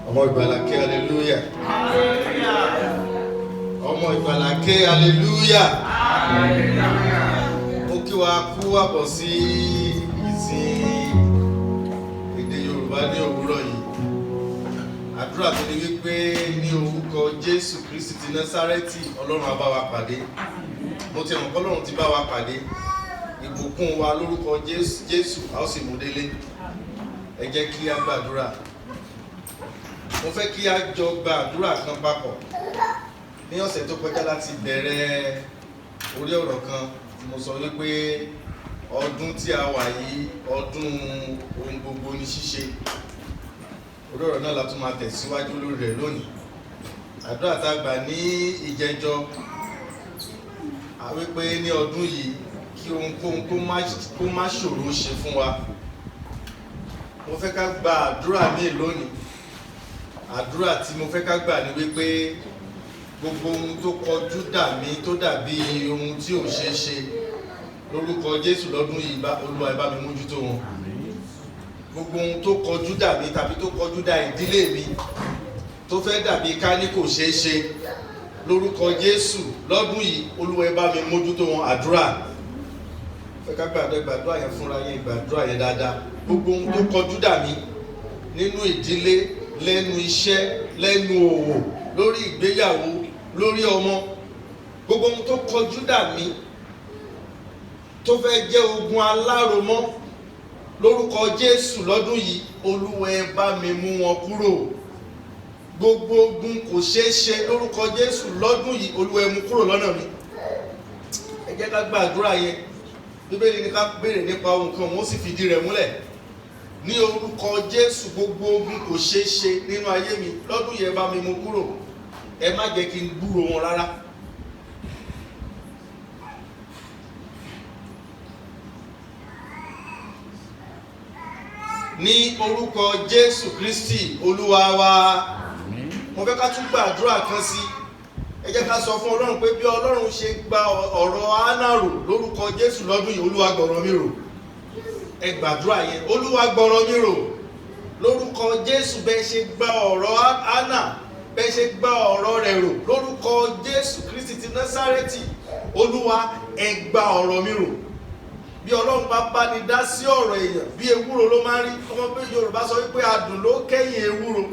Ọmọ ìgbàlà ké hallelujah. Ọmọ ìgbàlà ké hallelujah. Mo kí wa kú àbọ̀ sí ìsìn èdè Yorùbá ní òwúrọ̀ yìí. Àdúrà mi ni wípé ní orúkọ Jésù Kristi ti Násárẹ́tì, Ọlọ́run á bá wa pàdé. Mo ti mọ̀ pé Ọlọ́run ti bá wa pàdé. Ìbùkún wa lórúkọ Jésù, a ó sì mú délé. Ẹ jẹ́ kí a gbàdúrà. Mo fẹ́ kí a jọ gba àdúrà kan papọ̀. Ní ọ̀sẹ̀ tó kọjá láti bẹ̀rẹ̀ orí ọ̀rọ̀ kan tí mo sọ wípé ọdún tí a wà yìí, ọdún ohun gbogbo ní ṣíṣe. Orí ọ̀rọ̀ náà la tún máa tẹ̀síwájú lórí rẹ̀ lónìí. Àdúrà tá a gbà ní ìjẹjọ, a wípé ní ọdún yìí kí ohunkóhun kó má ṣòro ṣe fún wa. Mo fẹ́ ká gba àdúrà míì lónìí. Àdúrà tí mo fẹ́ ká gbà ni wípé gbogbo ohun tó kọjú dà mí tó dàbí ohun tí ò ṣeé ṣe lórúkọ Jésù lọ́dún yìí, bá Olúwa ẹ bá mi mójútó wọn. Gbogbo ohun tó kọjú dà mí tàbí tó kọjú dà ìdílé mi tó fẹ́ dàbí ká ní kò ṣeé ṣe lórúkọ Jésù lọ́dún yìí, Olúwa ẹ bá mi mójútó wọn. Àdúrà fẹ́ ká gbàdúrà yẹn fúnra yẹn, gbàdúrà yẹn dáadáa. Gbogbo ohun tó kọjú dà mí nínú ìdílé, lẹ́nu iṣẹ́, lẹ́nu òwò, lórí ìgbéyàwó, lórí ọmọ, gbogbo ohun tó kọjú dà mí tó fẹ́ jẹ́ ogun aláromọ́ lórúkọ Jésù lọ́dún yìí, Olúwa ẹ bá mi mú wọn kúrò. Gbogbo ogun kò ṣeé ṣe lórúkọ Jésù lọ́dún yìí, Olúwa ẹ mú kúrò lọ́nà mi. Ẹ jẹ́ ká gbàdúrà yẹn. Bíbélì ní ká béèrè nípa ohun kan, òun ó sì fìdí rẹ̀ múlẹ̀. Ní orúkọ Jésù, gbogbo ogun kò ṣeé ṣe nínú ayé mi lọ́dún yìí, ẹ bá mi mú kúrò. Ẹ má jẹ́ kí n gbúrò wọn rárá. Ní orúkọ Jésù Kristi Olúwa wa. Mo fẹ́ ká tún gbàdúrà kan sí. Ẹ jẹ́ ká sọ fún Ọlọ́run pé bí Ọlọ́run ṣe gba ọ̀rọ̀ Hánà rò lórúkọ Jésù lọ́dún yìí, Olúwa gbọ̀rọ̀ mi rò. Ẹ gbàdúrà yẹn. Olúwa gbọ̀rọ̀ mi rò lórúkọ Jésù. Bẹ́ẹ̀ ṣe gba ọ̀rọ̀ Hánà, bẹ́ẹ̀ ṣe gba ọ̀rọ̀ rẹ̀ rò lórúkọ Jésù Kristi ti Násárẹ́tì, Olúwa ẹ gba ọ̀rọ̀ mi rò. Bí Ọlọ́run bá bá ní dá sí ọ̀rọ̀ èèyàn, bí ewúro ló máa ń rí. Ọmọ bí Yorùbá sọ wípé adùn ló kẹ́yìn ewúro.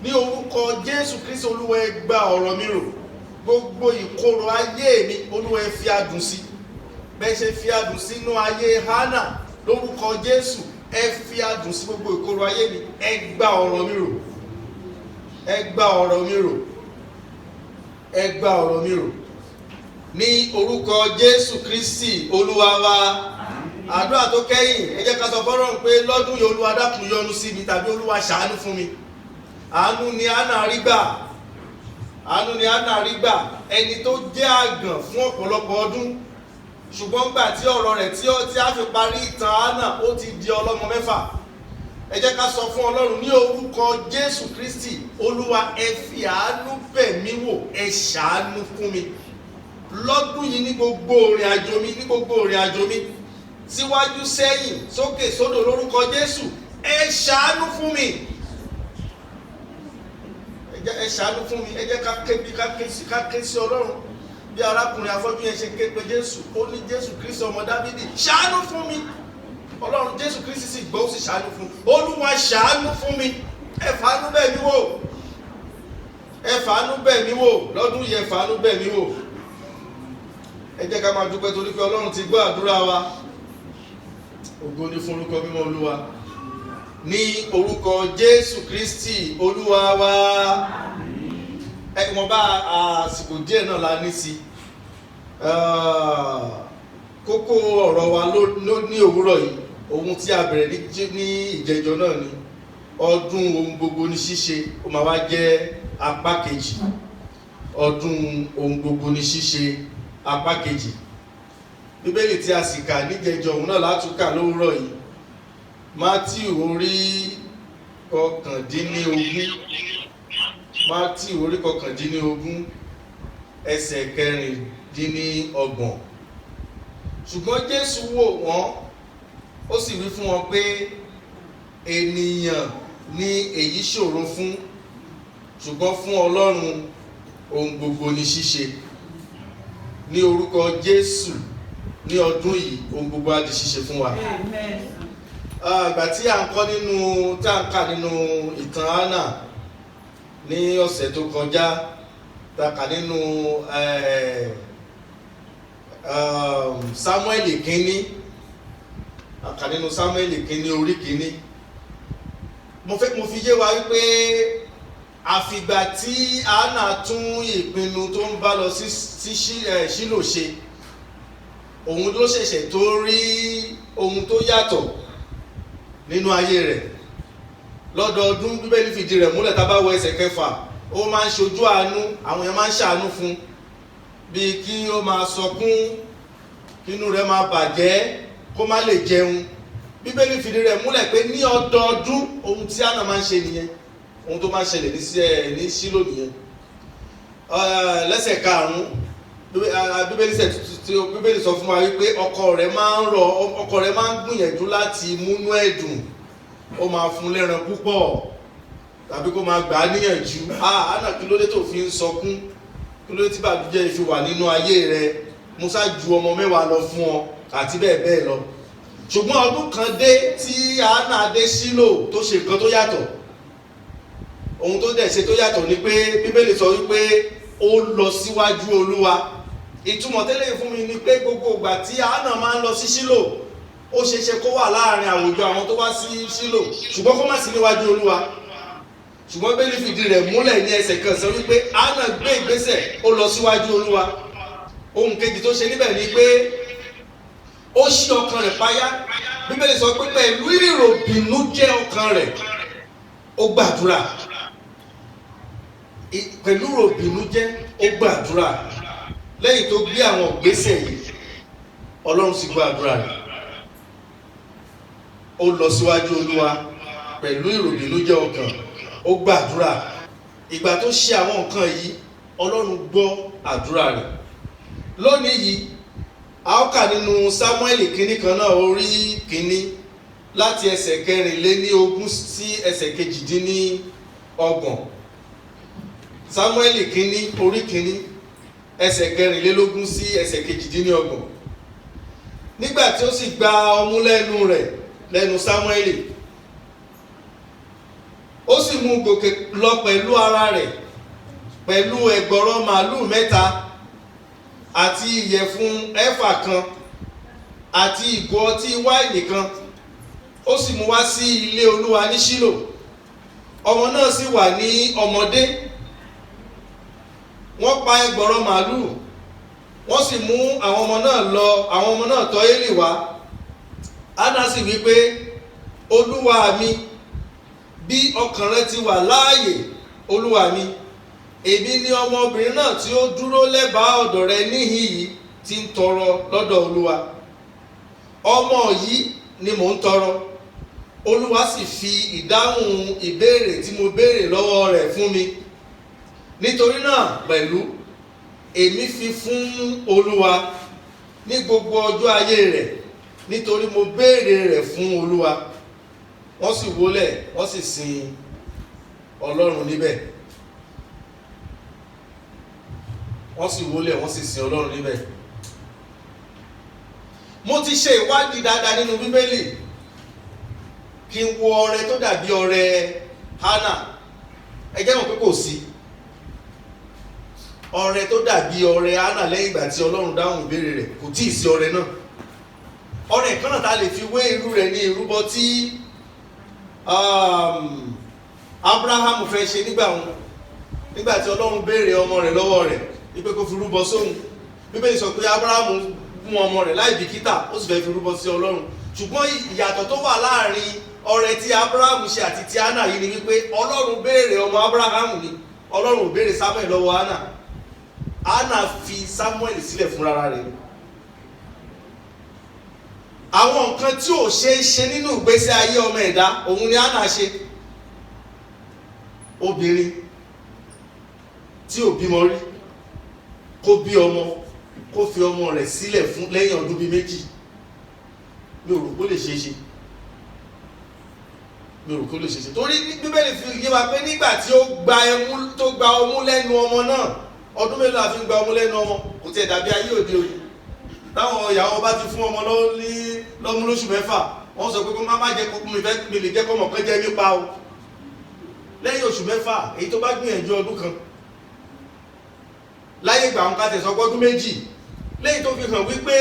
Ní orúkọ Jésù Kristi, Olúwa ẹ gba ọ̀rọ̀ mi rò. Gbogbo ìkorò ayé mi, Olúwa ẹ fi adùn sí. Bẹ́ẹ̀ ṣe fi adùn sínú ayé Hánà lórúkọ Jésù, ẹ fi adùn sí gbogbo ìkorò ayé mi. Ẹ gba ọ̀rọ̀ mi rò. Ẹ gba ọ̀rọ̀ mi rò. Ẹ gba ọ̀rọ̀ mi rò. Ní orúkọ Jésù Kristi Olúwa wa. Àdúrà tó kẹ́yìn, ẹ jẹ́ ká sọ fọ́lọ́run pé lọ́dún yìí, Olúwa dákun yọ́nú sí mi tàbí Olúwa ṣàánú fún mi. Àánú ni Hánà rí gbà. Àánú ni Hánà rí gbà. Ẹni tó jẹ́ àgàn fún ọ̀pọ̀lọpọ̀ ọdún, ṣùgbọ́n gbà tí ọ̀rọ̀ rẹ̀ tí a fi parí ìtàn Hánà, ó ti di ọlọ́mọ mẹ́fà. Ẹ jẹ́ ká sọ fún Ọlọ́run ní orúkọ Jésù Kristi, Olúwa ẹ fi àánú bẹ̀ mí wò, ẹ ṣàánú fún mi lọ́dún yìí ní gbogbo ìrìn àjò mi, ní gbogbo ìrìn àjò mi, síwájú, sẹ́yìn, sókè, sódò, lórúkọ Jésù, ẹ ṣàánú fún mi. Ẹ ṣàánú fún mi. Ẹ jẹ́ ká ké bí ká ké sí Ọlọ́run bí arákùnrin afọ́jú yẹn ṣe ké pe Jésù. Ó ní, Jésù Kristi ọmọ Dáfídì, ṣàánú fún mi. Ọlọ́run Jésù Kristi sì gbọ́, ó sì ṣàánú fún. Olúwa ṣàánú fún mi. Ẹ fàánú bẹ̀ mí wò. Ẹ fàánú bẹ̀ mí wò lọ́dún yìí. Ẹ fàánú bẹ̀ mí wò. Ẹ jẹ́ ká máa dúpẹ́ torí pé Ọlọ́run ti gbọ́ àdúrà wa. Ògo ni fún orúkọ mímọ́ Olúwa. Ní orúkọ Jésù Kristi Olúwa wa. Ẹ wọ́n bá àsìkò díẹ̀ náà la ní sí. Kókó ọ̀rọ̀ wa ní òwúrọ̀ yìí, ohun tí a bẹ̀rẹ̀ ní ìjẹjọ náà ni ọdún ohun gbogbo ní ṣíṣe. Ó máa wá jẹ́ apá kejì. Ọdún ohun gbogbo ní ṣíṣe apá kejì. Bíbélì tí a sì kà níjẹjọ, òun náà látúnkà lówùúrọ̀ yìí. Mátíù orí 19. Mátíù orí 19, ẹsẹ̀ 26. Ṣùgbọ́n Jésù wò wọ́n, ó sì wí fún wọn pé ènìyàn ni èyí ṣòro fún, ṣùgbọ́n fún Ọlọ́run ohun gbogbo ni ṣíṣe. Ní orúkọ Jésù, ní ọdún yìí, ohun gbogbo á di ṣíṣe fún wa. Amen. Ìgbà tí à ń kọ́ nínú tí à ń kà nínú ìtàn Hánà ní ọ̀sẹ̀ tó kọjá, tá a kà nínú Sámúẹ́lì kínní, a kà nínú Sámúẹ́lì kínní orí kínní, mo fi yé wa wípé àfìgbà tí Hánà tún ìpinnu tó ń bá lọ sí Ṣílò ṣe, òun ló ṣẹ̀ṣẹ̀ tó rí ohun tó yàtọ̀ nínú ayé rẹ̀. Lọ́dọọdún, Bíbélì fìdí rẹ̀ múlẹ̀, tá a bá wọ ẹsẹ̀ kẹfà, ó máa ń ṣojú àánú, àwọn èèyàn máa ń ṣàánú fún, bíi kí ó máa sọkún, kínú rẹ̀ máa bàjẹ́, kó má lè jẹun. Bíbélì fìdí rẹ̀ múlẹ̀ pé ní ọdọọdún, ohun tí Hánà máa ń ṣe nìyẹn, ohun tó máa ń ṣẹlẹ̀ ní Ṣílò nìyẹn. Lẹ́sẹ̀ karùn-ún, Bíbélì sọ fún wa wípé ọkọ rẹ̀ máa ń gbìyànjú láti múnú ẹ̀ dùn. Ó máa fún lẹ́ran púpọ̀ tàbí kó máa gbà á níyànjú: "Ah, Hánà, kí ló dé tó fi ń sọkún? Kí ló dé tí bàbújẹ́ fi wà nínú ayé rẹ? Musa ju ọmọ 10 lọ fún ọ," àti bẹ́ẹ̀ bẹ́ẹ̀ lọ. Ṣùgbọ́n ọdún kan dé tí Hánà dé Ṣílò tó ṣe nǹkan tó yàtọ̀. Ohun tó dẹ̀ ṣe tó yàtọ̀ ni pé Bíbélì sọ wípé ó lọ síwájú Olúwa. Ìtumọ̀ tẹ́lẹ̀ fún mi ni pé gbogbo ìgbà tí Hánà máa ń lọ sí Ṣílò, ó ṣeé ṣe kó wà láàrin àwùjọ àwọn tó wá sí Ṣílò, ṣùgbọ́n kó má sí níwájú Olúwa. Ṣùgbọ́n Bíbélì fìdí rẹ̀ múlẹ̀ ní ẹsẹ̀ kan sọ wípé Hánà gbé ìgbésẹ̀, ó lọ síwájú Olúwa. Ohun kejì tó ṣe níbẹ̀ ni pé ó ṣí ọkàn rẹ̀ payá. Bíbélì sọ pé pẹ̀lú ìròbìnújẹ́ ọkàn rẹ̀, ó gbàdúrà. Pẹ̀lú ìròbìnújẹ́, ó gbàdúrà. Lẹ́yìn tó gbé àwọn ìgbésẹ̀ yìí, Ọlọ́run sì gbọ́ àdúrà rẹ̀. Ó lọ síwájú Olúwa pẹ̀lú ìròbìnújẹ́ ọkàn, ó gbàdúrà. Ìgbà tó ṣe àwọn nǹkan yìí, Ọlọ́run gbọ́ àdúrà rẹ̀. Lónìí yìí, a ó kà nínú Sámúẹ́lì kínní kan náà, orí kínní, láti ẹsẹ̀ 24 sí ẹsẹ̀ 28. Sámúẹ́lì kínní, orí kínní, ẹsẹ̀ 24 sí ẹsẹ̀ 28. Nígbà tí ó sì gba ọmú lẹ́nu rẹ̀, lẹ́nu Sámúẹ́lì, ó sì mú gòkè lọ pẹ̀lú ara rẹ̀, pẹ̀lú ẹgbọ̀rọ̀ màálù mẹ́ta àti ìyẹ̀fun éfà kan àti ìgò ọtí wáìnì kan. Ó sì mú wá sí ilé Olúwa ní Ṣílò. Ọmọ náà sì wà ní ọmọdé. Wọ́n pa ẹgbọ̀rọ̀ màálù, wọ́n sì mú àwọn ọmọ náà lọ, àwọn ọmọ náà tọ̀ Élì wá. Hánà sì wí pé, "Olúwa mi, bí ọkàn rẹ ti wà láàyè, olúwa mi, èmi ni ọmọbìnrin náà tí ó dúró lẹ́bàá ọ̀dọ̀ rẹ níhìn yìí tí ń tọrọ lọ́dọ̀ Olúwa. Ọmọ yìí ni mò ń tọrọ. Olúwa sì fi ìdáhùn ìbéèrè tí mo béèrè lọ́wọ́ rẹ̀ fún mi. Nítorí náà pẹ̀lú, èmi fi fún Olúwa ní gbogbo ọjọ́ ayé rẹ̀, nítorí mo béèrè rẹ̀ fún Olúwa." Wọ́n sì wólẹ̀, wọ́n sì sin Ọlọ́run níbẹ̀. Wọ́n sì wólẹ̀, wọ́n sì sin Ọlọ́run níbẹ̀. Mo ti ṣe ìwádìí dáadáa nínú Bíbélì kí n wo ọrẹ tó dàbí ọrẹ Hánà. Ẹ jẹ́ mọ̀ pé kò sí ọrẹ tó dàbí ọrẹ Hánà lẹ́yìn ìgbà tí Ọlọ́run dáhùn ìbéèrè rẹ̀. Kò tíì sí ọrẹ náà. Ọrẹ kan náà tá a lè fi wé irú rẹ̀ ní ìrúbọ tí Abraham fẹ́ ṣe nígbà wọn, nígbà tí Ọlọ́run béèrè ọmọ rẹ̀ lọ́wọ́ rẹ̀ wípé kó fi rúbọ sóhun. Bíbélì sọ pé Abraham mú ọmọ rẹ̀ láì bìkítà, ó sì fẹ́ fi rúbọ sí Ọlọ́run. Ṣùgbọ́n ìyàtọ̀ tó wà láàrin ọrẹ tí Abraham ṣe àti ti Hánà yìí ni wípé Ọlọ́run béèrè ọmọ Abraham ni, Ọlọ́run ò béèrè Samuel lọ́wọ́ Hánà. Hánà fi Samuel sílẹ̀ fúnra rẹ̀. Àwọn nǹkan tí ò ṣe é ṣe nínú ìgbésí ayé ọmọ ẹ̀dá, òun ni Hánà ṣe. Obìnrin tí ò bímọ rí, kó bí ọmọ, kó fi ọmọ rẹ̀ sílẹ̀ fún lẹ́yìn ọdún bíi 2, mi ò rò pé ó lè ṣeé ṣe. Mi ò rò kó lè ṣeéṣe, torí Bíbélì fi yé wa pé nígbà tí ó gba ẹmú, tó gba ọmú lẹ́nu ọmọ náà, ọdún mélòó la fi ń gba ọmú lẹ́nu ọmọ? Kò tiẹ̀ dàbí ayé òde òní táwọn ìyàwó bá ti fún ọmọ lọ́wọ́ ní lọ́mú lóṣù 6, wọ́n sọ pé kó má jẹ́ kó mi fẹ́ mi lè jẹ́ kó mọ̀ kán jẹ́ mi pa o. Lẹ́yìn oṣù 6, èyí tó bá gbìyànjú ọdún kan, láyé ìgbà àwọn kàtẹ́ sọ pé ọdún 2, lẹ́yìn tó fi hàn wípé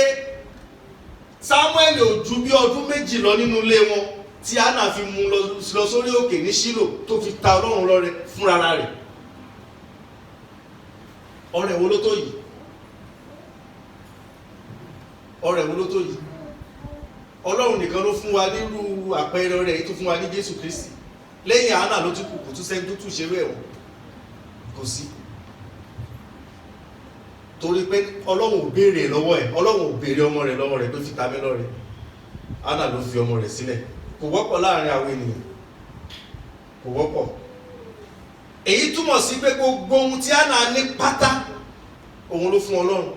Samuel ò ju bí ọdún 2 lọ nínú ilé wọn tí Anna fi mú lọ sórí òkè ní Ṣílò tó fi ta Ọlọ́run lọ́rẹ fúnra rẹ̀. Ọrẹ wo ló tó yìí? Ọrẹ wo ló tó yìí? Ọlọ́run nìkan ló fún wa nírú àpẹẹrẹ rẹ̀ yìí, tó fún wa ní Jésù Kristi. Lẹ́yìn Anna ló tún kù, kò tún sẹ́ni tó tún ṣerú ẹ̀wọ̀n, kò sí, torí pé Ọlọ́run ò béèrè lọ́wọ́ ẹ̀. Ọlọ́run ò béèrè ọmọ rẹ̀ lọ́wọ́ rẹ̀ pé fi ta mí lọ́rẹ. Anna ló fi ọmọ rẹ̀ sílẹ̀. Kò wọ́pọ̀ láàrin àwọn ènìyàn, kò wọ́pọ̀. Èyí túmọ̀ sí pé gbogbo ohun tí Anna ní pátá, òun ló fún Ọlọ́run,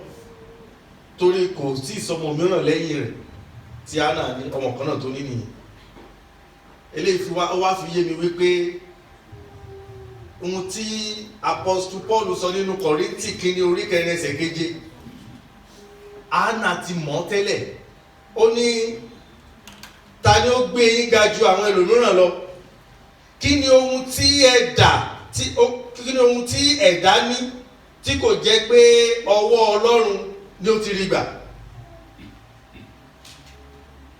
torí kò sí ìsọmọ mìíràn lẹ́yìn rẹ̀ tí Anna ní. Ọmọ kan náà tó ní nìyẹn. Eléyìí fi wá, ó wá fi yé mi wípé ohun tí Apostle Paul sọ nínú Kọ̀ríńtì kínní orí 4 ẹsẹ̀ 7, Anna ti mọ̀ tẹ́lẹ̀. Ó ní, ta ni ó gbé yín ga ju àwọn ẹlòmíràn lọ? Kí ni ohun tí ẹ dà tí ó kí ni ohun tí ẹ̀dá ní tí kò jẹ́ pé ọwọ́ Ọlọ́run ni ó ti rí gbà?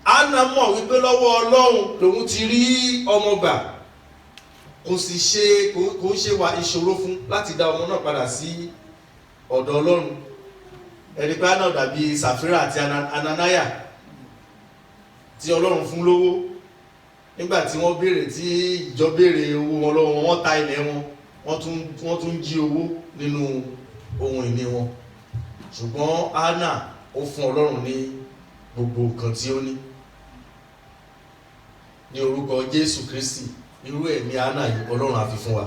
Anna mọ̀ wípé lọ́wọ́ Ọlọ́run lòun ti rí ọmọ gbà. Kò sì ṣe kò ṣe wà ìṣòro fún láti dá ọmọ náà padà sí ọ̀dọ̀ Ọlọ́run. Ẹni pé Anna dàbí Sàfírà àti Ananaya tí Ọlọ́run fún lówó. Nígbà tí wọ́n béèrè, tí ìjọ béèrè owó wọn lọ́wọ́ wọn, wọ́n ta ilẹ̀ wọn, wọ́n tún jí owó nínú ohun ìní wọn. Ṣùgbọ́n Anna, ó fún Ọlọ́run ní gbogbo nǹkan tí ó ní. Ní orúkọ Jésù Kristi, irú ẹ̀mí Anna yìí, Ọlọ́run á fi fún wa.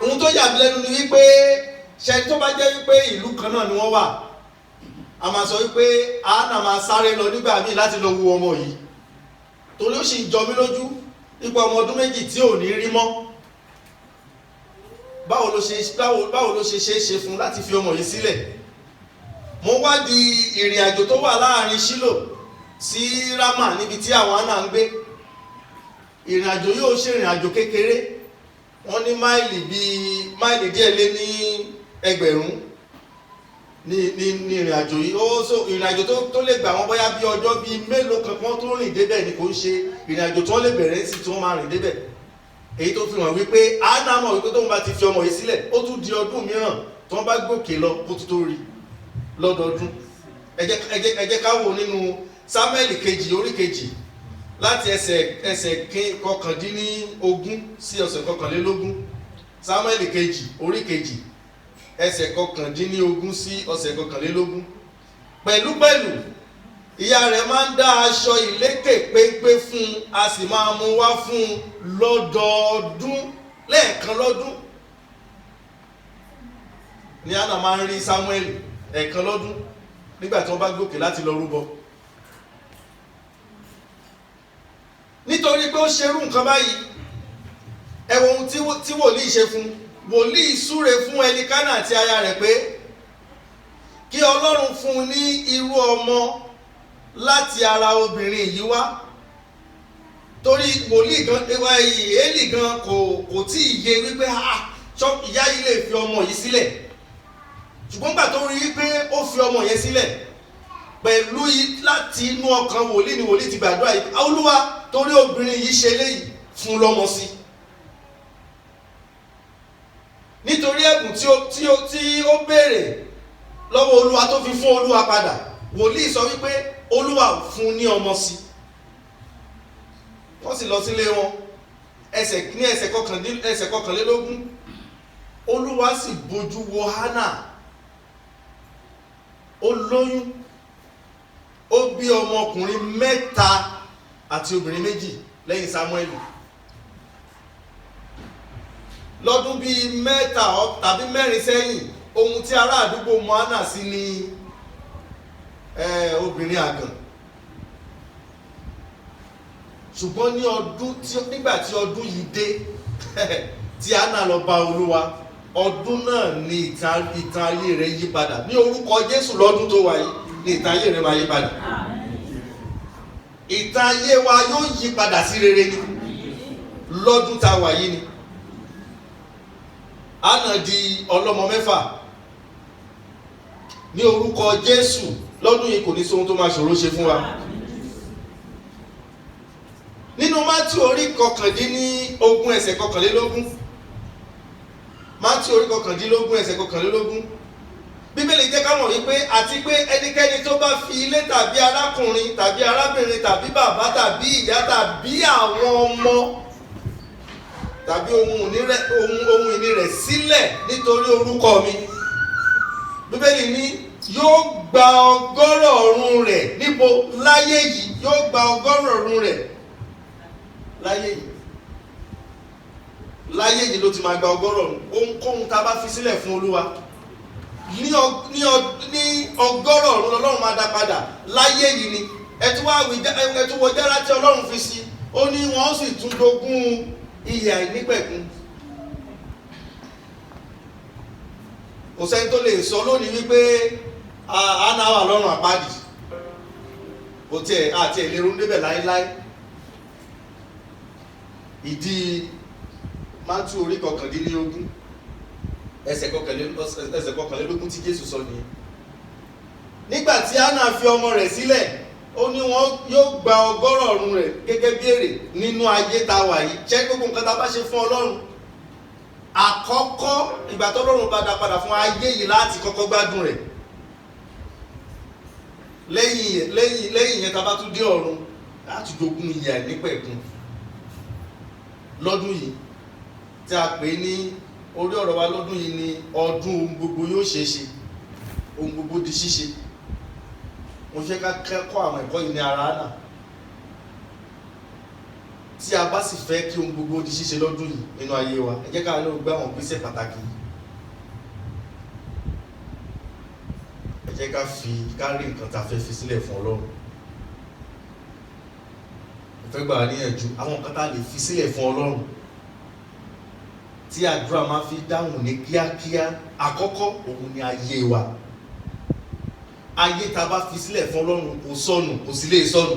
Ohun tó yà mí lẹ́nu ni wípé ṣe tó bá jẹ́ wípé ìlú kan náà ni wọ́n wà, a máa sọ wípé Anna máa sáré lọ nígbà míì láti lọ wo ọmọ yìí, torí ó sì ń jọ mí lójú nípa ọmọ ọdún 2 tí ò ní rí mọ́. Báwo ló ṣe ṣe é ṣe fún láti fi ọmọ yìí sílẹ̀? Mo wádìí ìrìn àjò tó wà láàrin Ṣílò sí Rámà, níbi tí àwọn Anna ń gbé. Ìrìn àjò yóò ṣe ìrìn àjò kékeré. Wọ́n ní máìlì bíi máìlì díẹ̀ lé ní 1,000 ní ìrìn àjò yìí. Ó so ìrìn àjò tó lè gbà wọ́n bóyá bí ọjọ́ bíi mélòó kan kí wọ́n tó rìn débẹ̀ ni. Kò ń ṣe ìrìn àjò tí wọ́n lè bẹ̀rẹ̀ sí tí wọ́n máa rìn débẹ̀. Èyí tó fi hàn wípé Anna mọ̀ wípé tóun bá ti fi ọmọ yìí sílẹ̀, ó tún di ọdún mìíràn tí wọ́n bá gòkè lọ kó tó rí lọ́dọọdún. Ẹ jẹ́ ká wò nínú Sámúẹ́lì kejì orí 2, láti ẹsẹ̀ 19 sí ẹsẹ̀ 21. Sámúẹ́lì kejì orí 2, ẹsẹ̀ 19 sí ẹsẹ̀ 21. Pẹ̀lúpẹ̀lú, ìyá rẹ̀ máa ń dá aṣọ ìlékè péńpé fún un, a sì máa mú wá fún un lọ́dọọdún. Lẹ́ẹ̀kan lọ́dún ni Anna máa ń rí Samuel, ẹ̀ẹ̀kan lọ́dún, nígbà tí wọ́n bá gòkè láti lọ rúbọ. Nítorí pé ó ṣerú nǹkan báyìí, ẹ wo ohun tí wòlíì ṣe fún. Wòlíì súre fún Ẹlikánà àti aya rẹ̀ pé kí Ọlọ́run fún un ní irú ọmọ láti ara obìnrin yìí wá, torí wòlíì gan, Élì gan, kò tí ì yé wípé ìyá yìí lè fi ọmọ yìí sílẹ̀. Ṣùgbọ́n gbà tó rí wípé ó fi ọmọ yẹn sílẹ̀ pẹ̀lú láti inú ọkàn wòlíì ni wòlíì ti gbàdúrà yìí: Olúwa, torí obìnrin yìí ṣe léyìí, fún lọ́mọ sí, nítorí ẹ̀bùn tí ó béèrè lọ́wọ́ Olúwa tó fi fún Olúwa padà. Wòlíì sọ wípé Olúwa ò fún ní ọmọ sí. Wọ́n sì lọ sílé wọn. Ẹsẹ̀ ní ẹsẹ̀ 21, Olúwa sì bójú wo Hánà, ó lóyún, ó bí ọmọkùnrin mẹ́ta àti obìnrin 2 lẹ́yìn Samuel. Lọ́dún bíi 3 tàbí 4 sẹ́yìn, ohun tí ará àdúgbò mọ Hánà sí ni obìnrin àgàn. Ṣùgbọ́n ní ọdún tí nígbà tí ọdún yìí dé tí Hánà lọ bá Olúwa, ọdún náà ni ìtàn ayé rẹ̀ yí padà. Ní orúkọ Jésù, lọ́dún tó wà yìí ní ìtàn ayé rẹ̀ máa yí padà. Ìtàn ayé wa yóò yí padà sí rere ni lọ́dún tá a wà yìí ni. Hánà di ọlọ́mọ 6. Ní orúkọ Jésù, lọ́dún yìí kò ní sóhun tó máa ṣòro ṣe fún wa. Nínú Mátí orí 19 ẹsẹ̀ 21, Mátí orí 19 ẹsẹ̀ 21, Bíbélì jẹ́ ká mọ̀ wípé, àti pé ẹnikẹ́ni tó bá fi ilé tàbí arákùnrin tàbí arábìnrin tàbí bàbá tàbí ìyá tàbí àwọn ọmọ tàbí ohun ìní rẹ̀ sílẹ̀ nítorí orúkọ mi, Bíbélì ní yóò gba ọgọ́rọ̀ ọ̀run rẹ̀. Níbo? Láyé yìí. Yóò gba ọgọ́rọ̀ ọ̀run rẹ̀ láyé yìí. Láyé yìí ló ti máa gba ọgọ́rọ̀ ọ̀run. Ohunkóhun tá a bá fi sílẹ̀ fún Olúwa ní ọgọ́rọ̀ ọ̀run lọ́lọ́run máa dá padà láyé yìí ni. Ẹtú wọ jára tí Ọlọ́run fi sí, ó ní wọ́n sì tún jogún ìyè àìnípẹ̀kun. Kò sẹ́ni tó lè sọ lónìí wípé Hánà wà lọ́rùn àpáàdì. Kò tiẹ̀ àti ẹ̀ lè ronú débẹ̀ láéláé. Ìdí Mátú orí 19 ẹsẹ̀ 21 tí Jésù sọ nìyẹn. Nígbà tí Hánà fi ọmọ rẹ̀ sílẹ̀, ó ní wọ́n yóò gba ọgọ́rọ̀ ọ̀run rẹ̀ gẹ́gẹ́ bí èrè nínú ayé tá a wà yìí. Ṣé gbogbo nǹkan tá a bá ṣe fún Ọlọ́run, àkọ́kọ́ ìgbà tọ́lọ́run bá dá padà fún ayé yìí láti kọ́kọ́ gbádùn rẹ̀. Lẹ́yìn yẹn tá a bá tún dé ọ̀run láti jogún ìyè àìnípẹ̀kun. Lọ́dún yìí tí a pè ní orí ọ̀rọ̀ wa lọ́dún yìí ni ọdún ohun gbogbo yóò ṣeé ṣe, ohun gbogbo di ṣíṣe. Mo fẹ́ ká kẹ́kọ̀ọ́ àwọn ẹ̀kọ́ yìí ní ara Hánà. Tí a bá sì fẹ́ kí ohun gbogbo di ṣíṣe lọ́dún yìí nínú ayé wa, ẹ jẹ́ ká ló gbé àwọn ìgbésẹ̀ pàtàkì yìí. Ẹ jẹ́ ká fi ká rí nǹkan tá a fẹ́ fi sílẹ̀ fún Ọlọ́run. Mo fẹ́ gbà wá níyànjú àwọn nǹkan tá a lè fi sílẹ̀ fún Ọlọ́run tí àdúrà máa fi dáhùn ní kíákíá. Àkọ́kọ́, òun ni ayé wa. Ayé tá a bá fi sílẹ̀ fún Ọlọ́run kò sọnù, kò sì lè sọnù.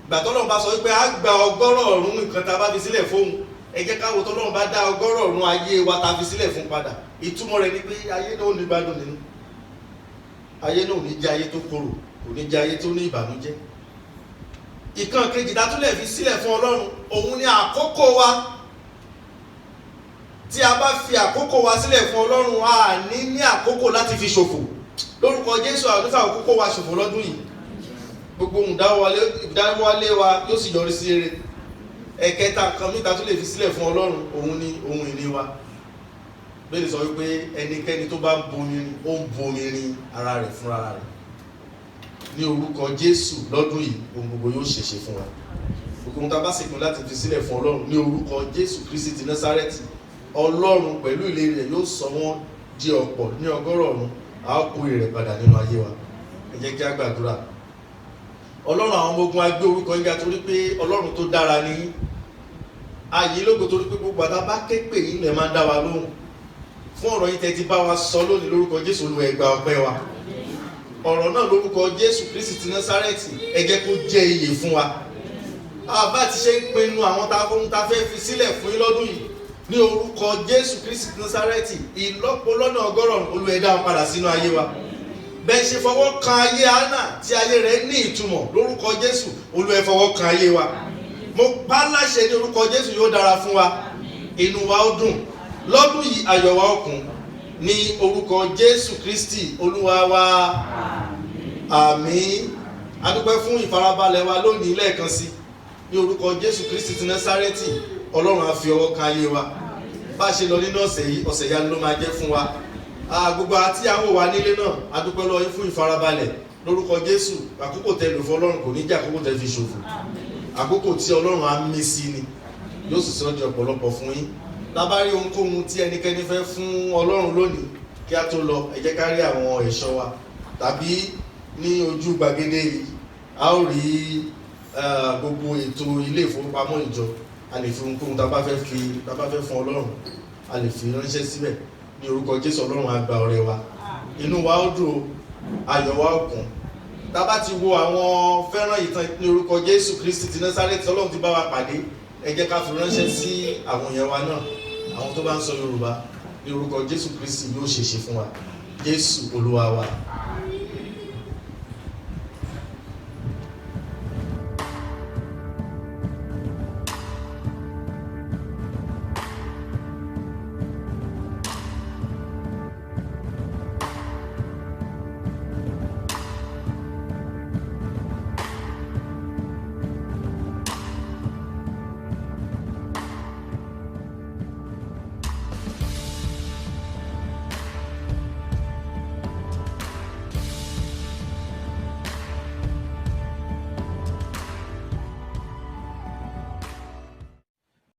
Ìgbà tọ́lọ́run bá sọ wípé a gba ọgọ́rọ̀ ọ̀run nǹkan tá a bá fi sílẹ̀ fóun, ẹ jẹ́ ká wo tọ́lọ́run bá dá ọgọ́rọ̀ ọ̀run ayé wa tá a fi sílẹ̀ fún padà. Ìtumọ̀ rẹ̀ ni pé ayé náà ò ní gbádùn nínú, ayé náà ò ní jẹ́ ayé tó korò, kò ní jẹ́ ayé tó ní ìbànújẹ́. Ìkan kejì tá a tún lè fi sílẹ̀ fún Ọlọ́run, òun ni àkókò wa. Tí a bá fi àkókò wa sílẹ̀ fún Ọlọ́run, a ní àkókò láti fi ṣòfò. Lórúkọ Jésù, àdúrà àkókò wa ṣòfò lọ́dún yìí. Gbogbo ohun ìdáwọ́lé wa yóò sì yọrí sí rere. Ẹ̀kẹta kan mìta tó lè fi sílẹ̀ fún Ọlọ́run, òun ni ohun ìní wa. Bẹ́ẹ̀ni sọ wípé ẹnikẹ́ni tó bá ń bomi rin, ó ń bomi rin ara rẹ̀ fúnra rẹ̀. Ní orúkọ Jésù, lọ́dún yìí ohun gbogbo yóò ṣeéṣe fún wa. Gbogbo ohun tá a bá sì pinnu láti fi sílẹ̀ fún Ọlọ́run ní orúkọ Jésù Kristi ti Násárẹ́tì, Ọlọ́run pẹ̀lú ìlérí rẹ̀ yóò sọ wọ́n di ọ̀pọ̀ ní ọgọ́rọ̀ ọ̀run. A ó kó èrè padà nínú ayé wa. Ẹ jẹ́ kí a gbàdúrà. Ọlọ́run àwọn ọmọ ogun, a gbé orúkọ yín ga torí pé Ọlọ́run tó dára ni yín. A yìn lógo torí pé gbogbo àtà bá ké pè yín lẹ máa ń dá wa lóhùn. Fún ọ̀rọ̀ yín tẹ́ ti bá wa sọ lónìí, lórúkọ Jésù, Olúwa, ẹ gba ọpẹ́ wa. Ọ̀rọ̀ náà lórúkọ Jésù Kristi ti Násárẹ́tì, ẹ jẹ́ kó jẹ́ ìyè fún wa. Àbá ti ṣe ń pinnu àwọn tá a fẹ́ fi sílẹ̀ fún yín lọ́dún yìí, ní orúkọ Jésù Kristi ti Násárẹ́tì, ìlọ́po lọ́nà ọgọ́rùn-ún, Olúwa, ẹ dá wọn padà sínú ayé wa. Bẹ́ẹ̀ ṣe fọwọ́ kan ayé Hánà tí ayé rẹ̀ ní ìtumọ̀, lórúkọ Jésù, Olúwa, ẹ fọwọ́ kan ayé wa. Mo pa á láṣẹ ní orúkọ Jésù, yóò dára fún wa, inú wa ó dùn lọ́dún yìí, ayọ̀ wa ó kún ní orúkọ Jésù Kristi Olúwa wa, àmín. A dúpẹ́ fún ìfarabalẹ̀ wa lónìí lẹ́ẹ̀kan sí. Ní orúkọ Jésù Kristi ti Násárẹ́tì, Ọlọ́run á fi ọwọ́ kan ayé wa. Bá a ṣe lọ nínú ọ̀sẹ̀ yìí, ọ̀sẹ̀ yanu ló máa jẹ́ fún wa. Gbogbo àti àwọn wa nílé náà, a dúpẹ́ lọ́wọ́ yín fún ìfarabalẹ̀. Lórúkọ Jésù, àkókò tẹ́ lò fún Ọlọ́run kò ní jẹ́ àkókò tẹ́ fi ṣòfò. Àkókò tí Ọlọ́run á mí sí ni yóò sì sọ di ọ̀pọ̀lọpọ̀ fún yín. Lábárí ohunkóhun tí ẹnikẹ́ni fẹ́ fún Ọlọ́run lónìí kí a tó lọ, ẹ jẹ́ ká rí àwọn ẹ̀ṣọ́ wa tàbí ní ojú gbàgede yìí, a ó rí Gbogbo ètò ilé ìfowópamọ́ ìjọ, a lè fi ohunkóhun tá a bá fẹ́ fún Ọlọ́run, a lè fi ránṣẹ́ síbẹ̀. Ní orúkọ Jésù, Ọlọ́run á gba ọrẹ wa, inú wa ó dùn o, ayọ̀ wa ó kún. Tá a bá ti wo àwọn fẹ́ràn ìtàn ní orúkọ Jésù Kristi ti Násárẹ́tì, Ọlọ́run ti bá wa pàdé, ẹ jẹ́ ká fi ránṣẹ́ sí àwọn yẹn wa náà, àwọn tó bá ń sọ Yorùbá. Ní orúkọ Jésù Kristi, yóò ṣeéṣe fún wa. Jésù Olúwa wa.